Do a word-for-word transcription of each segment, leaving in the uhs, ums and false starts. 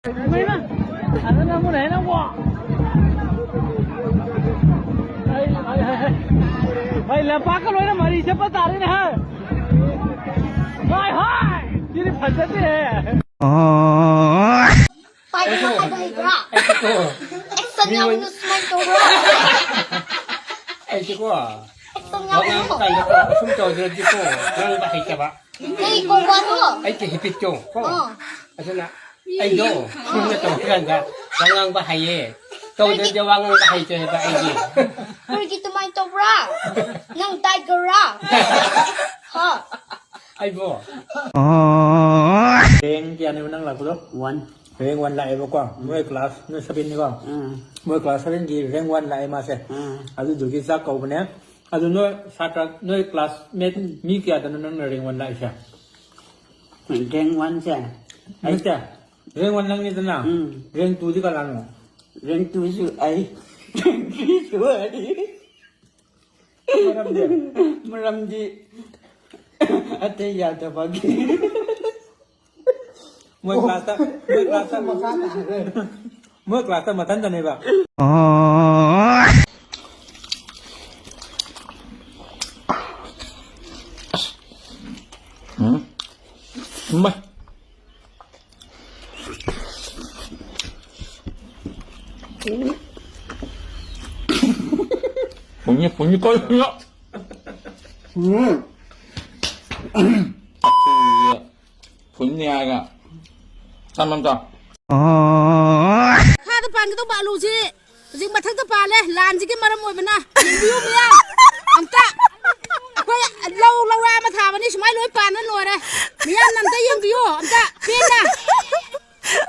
ꯀꯩꯅꯣꯅ? ꯑꯗꯨꯅ ꯑꯃꯨꯛ ꯍꯦꯟꯅ ꯋꯥ꯫ ꯍꯩ, ꯍꯩ, ꯍꯩ, ꯍꯩ꯫ ꯍꯩ, ꯂꯝꯄꯥꯛꯀ ꯂꯣꯏꯅ ꯃꯔꯤ ꯆꯠꯄ ꯇꯥꯔꯦꯅꯦ, ꯍꯥ? ꯍꯥꯏ, ꯍꯥꯏ! ꯁꯤꯗꯤ ꯐꯖꯗꯦꯍꯦ꯫ ꯄꯥꯏꯕ ꯍꯥꯏꯕ ꯍꯩꯕ꯭ꯔꯥ? ꯑꯩꯁꯨꯀꯣ꯫ ꯑꯦꯛꯁꯟ ꯌꯥꯎꯕꯗꯣ ꯁꯨꯃꯥꯏꯅ ꯇꯧꯕ꯭ꯔꯥ? ꯑꯩꯁꯨꯀꯣ꯫ ꯑꯦꯛꯁꯟ ꯋꯥ ꯉꯥꯡꯕ ꯌꯥꯎꯕꯗꯣ꯫ ꯀꯥꯟꯗꯀꯣ, ꯑꯁꯨꯝ ꯇꯧꯗ꯭ꯔꯗꯤꯀꯣ, ꯉꯥꯡꯕ ꯍꯩꯇꯕ꯫ ꯅꯪꯒꯤ ꯀꯣꯡꯕꯥꯗꯣ꯫ ꯑꯩꯒꯤ ꯍꯦꯕꯤꯠꯇꯣ ꯀꯣ꯫ ꯑꯥ꯫ ꯑꯗꯨꯅ ꯑꯩꯗꯣ ꯁꯨꯝꯅ ꯇꯧꯔꯀꯥꯟꯗ ꯋꯥ ꯉꯥꯡꯕ ꯍꯩꯌꯦ꯫ ꯇꯧꯗ꯭ꯔꯗꯤ ꯋꯥ ꯉꯥꯡꯕ ꯍꯩꯇꯦ ꯍꯥꯏꯕ ꯑꯩꯗꯤ꯫ ꯀꯔꯤꯒꯤ ꯑꯗꯨꯃꯥꯏꯅ ꯇꯧꯕ꯭ꯔꯥ? ꯅꯪ ꯇꯥꯏꯒꯔꯔꯥ? ꯍꯥ? ꯑꯩꯕꯣ? ꯔꯦꯡ ꯀꯌꯥꯅꯦꯕ ꯅꯪ ꯂꯥꯛꯄꯗꯣ? ꯋꯥꯟ꯫ ꯔꯦꯡ ꯋꯥꯟ ꯂꯥꯛꯑꯦꯕꯀꯣ꯫ ꯃꯣꯏ ꯀ꯭ꯂꯥꯁ, ꯅꯣꯏ ꯁꯚꯦꯟꯅꯤꯀꯣ? ꯎꯝ꯫ ꯃꯣꯏ ꯀ꯭ꯂꯥꯁ ꯁꯚꯦꯟꯒꯤ ꯔꯦꯡ ꯋꯥꯟ ꯂꯥꯛꯑꯦ ꯃꯥꯁꯦ꯫ ꯎꯝ꯫ ꯑꯗꯨꯗꯨꯒꯤ ꯆꯥꯛ ꯀꯧꯕꯅꯦ꯫ ꯑꯗꯨ ꯅꯣꯏ ꯁꯥꯇ꯭ꯔ, ꯅꯣꯏ ꯀ꯭ꯂꯥꯁꯃꯦꯠ ꯃꯤ ꯀꯌꯥꯗꯅꯣ ꯅꯪꯅ ꯔꯦꯡ ꯋꯥꯟ ꯂꯥꯛꯏꯁꯦ? ꯔꯦꯡ ꯋꯥꯟꯁꯦ? ꯅꯠꯇꯦ, ꯔꯦꯡ ꯋꯥꯟ ꯅꯪꯅꯤꯗꯅ? ꯎꯝ꯫ ꯔꯦꯡ ꯇꯨꯗꯤ ꯀꯅꯥꯅꯣ? ꯔꯦꯡ ꯇꯨꯁꯨ ꯑꯩ꯫ ꯔꯦꯡ ꯊ꯭ꯔꯤꯁꯨ ꯑꯩ꯫ ꯃꯔꯝꯗꯤ? ꯃꯔꯝꯗꯤ ꯑꯇꯩ ꯌꯥꯗꯕꯒꯤ꯫ ꯃꯣꯏ ꯀ꯭ꯂꯥꯁꯇ, ꯃꯣꯏ ꯀ꯭ꯂꯥꯁꯇ, ꯃꯣꯏ ꯀ꯭ꯂꯥꯁꯇ ꯃꯊꯟꯇꯅꯦꯕ꯫ ꯎꯝ꯫ ꯏꯃꯥ꯫ ꯐꯨꯟꯅꯤ, ꯐꯨꯟꯅꯤ ꯀꯣꯏ ꯐꯨꯟꯅꯤ꯫ ꯎꯝ꯫ ꯐꯨꯟꯅꯤ ꯍꯥꯏꯒ꯫ ꯆꯥꯃꯝ ꯆꯥꯎ꯫ ꯃꯈꯥꯗ ꯄꯥꯟꯒꯗꯧꯕ ꯑꯂꯨꯁꯤ ꯍꯧꯖꯤꯛ ꯃꯊꯛꯇ ꯄꯥꯜꯂꯦ꯫ ꯂꯥꯟꯁꯤꯒꯤ ꯃꯔꯝ ꯑꯣꯏꯕꯅ ꯌꯦꯡꯕꯤꯌꯨ ꯃꯤꯌꯥꯝ꯫ ꯑꯝꯇ ꯑꯩꯈꯣꯏ ꯂꯧ ꯂꯧꯔꯥ ꯑꯃ ꯊꯥꯕꯅꯤ, ꯁꯨꯃꯥꯏ ꯂꯣꯏ ꯄꯥꯟꯅ ꯂꯣꯏꯔꯦ꯫ ꯃꯤꯌꯥꯝꯅ ꯑꯝꯇ ꯌꯦꯡꯕꯤꯌꯨ ꯑꯝꯇ ꯄꯦꯟꯅ꯫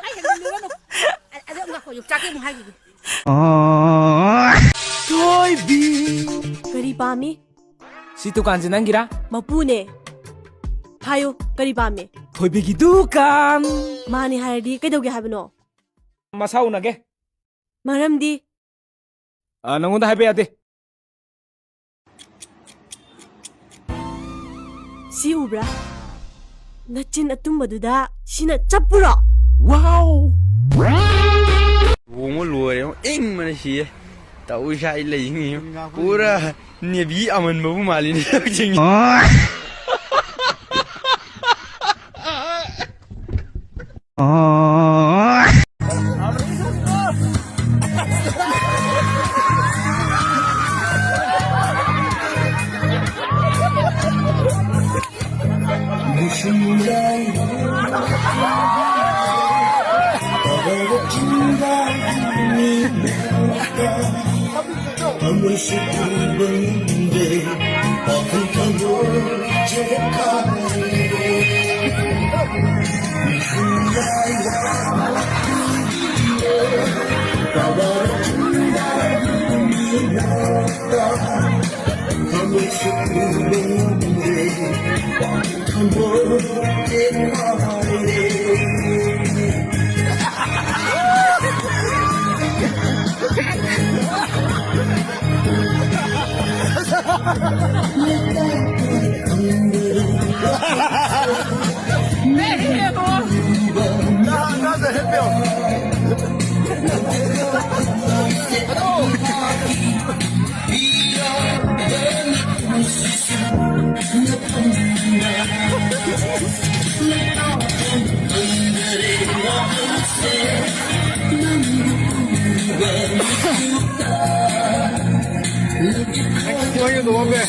ꯑꯩ ꯍꯦꯟꯖꯤꯜꯂꯨꯔꯅꯨ꯫ ꯑꯗꯨ ꯉꯥꯏꯈꯣ, ꯌꯣꯡꯆꯥꯛꯀꯤ ꯑꯃꯨꯛ ꯍꯥꯏꯈꯤꯒꯦ꯫ ꯊꯣꯏꯕꯤ꯫ ꯀꯔꯤ ꯄꯥꯝꯃꯤ? ꯁꯤ ꯗꯨꯀꯥꯟꯁꯦ ꯅꯪꯒꯤꯔꯥ? ꯃꯄꯨꯅꯦ꯫ ꯍꯥꯏꯌꯨ, ꯀꯔꯤ ꯄꯥꯝꯃꯤ? ꯊꯣꯏꯕꯤꯒꯤ ꯗꯨꯀꯥꯟ꯫ ꯃꯥꯅꯤ ꯍꯥꯏꯔꯗꯤ ꯀꯩꯗꯧꯒꯦ ꯍꯥꯏꯕꯅꯣ? ꯃꯁꯥ ꯎꯅꯒꯦ꯫ ꯃꯔꯝꯗꯤ? ꯑ, ꯅꯪꯉꯣꯟꯗ ꯍꯥꯏꯕ ꯌꯥꯗꯦ꯫ ꯁꯤ ꯎꯕ꯭ꯔꯥ? ꯅꯆꯤꯟ ꯑꯇꯨꯝꯕꯗꯨꯗ ꯁꯤꯅ ꯆꯞꯄꯨꯔꯣ? ꯋꯥꯎ! ꯁꯤꯌꯦ꯫ ꯇꯧꯔꯤꯁꯦ ꯑꯩ ꯂꯩꯅꯤ꯫ ꯄꯨꯔꯥ ꯅꯦꯕꯤ ꯑꯃꯟꯕꯕꯨ ꯃꯥꯜꯂꯤꯅꯦ ꯍꯧꯖꯤꯛ꯫ Next point, the one there.